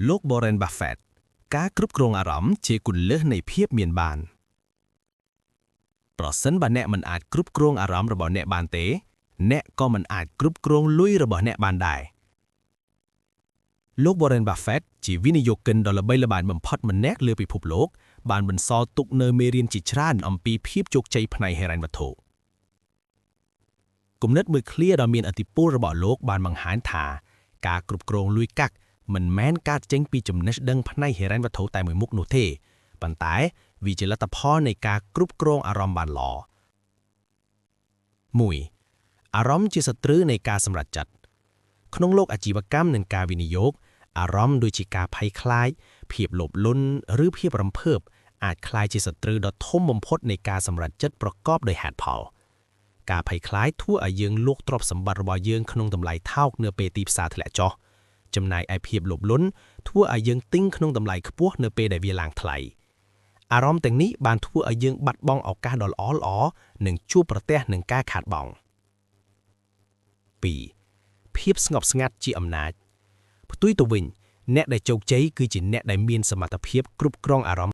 លោក Warren Buffett ការគ្រប់គ្រងអារម្មណ៍ជាគន្លឹះនៃភាពមានបាន ប្រសិនបើអ្នកមិនអាចគ្រប់គ្រងអារម្មណ៍របស់អ្នកបានទេ អ្នកក៏មិនអាចគ្រប់គ្រងលុយរបស់អ្នកបានដែរលោក Warren Buffett ជាវិនិយោគិនដ៏ល្បីល្បាញបំផុតម្នាក់លើពិភពលោក បានបន្សល់ទុកនូវមេរៀនជាច្រើនអំពីភាពជោគជ័យផ្នែកហិរញ្ញវត្ថុគំនិតមួយឃ្លាដ៏មានឥទ្ធិពលរបស់លោកបានបង្ហាញថាការគ្រប់គ្រងលុយកាក់មិនមែនកើតចេញពីចំណេះដឹងផ្នែកហិរញ្ញវត្ថុតែមួយមុខនោះទេប៉ុន្តែវាជាលទ្ធផលនៃការគ្រប់គ្រងអារម្មណ៍បានល្អ1អារម្មណ៍ជាសត្រូវនៃការសម្រេចចិត្តក្នុងលោកអាជីវកម្មនិងការវិនិយោគអារម្មណ៍ដូចជាការភ័យខ្លាច ភាពលោភលន់ឬភាពរំភើបអាចក្លាយជាសត្រូវដ៏ធំបំផុតនៃការសម្រេចចិត្តប្រកបដោយហេតុផលការភ័យខ្លាចធ្វើឲ្យយើងលក់ទ្រព្យសម្បត្តិរបស់យើងក្នុងតម្លៃថោកនៅពេលទីផ្សារធ្លាក់ចុះចំណែកឯភាពលោភលន់ធ្វើឲ្យយើងទិញក្នុងតម្លៃខ្ពស់នៅពេលដែលវាឡើងថ្លៃអារម្មណ៍ទាំងនេះបានធ្វើឲ្យយើងបាត់បង់ឱកាសដ៏ល្អៗនិងជួបប្រទះនឹងការខាតបង់2ភាពស្ងប់ស្ងាត់ជាអំណាចផ្ទុយទៅវិញអ្នកដែលជោគជ័យគឺជាអ្នកដែលមានសមត្ថភាពគ្រប់គ្រងអារម្មណ៍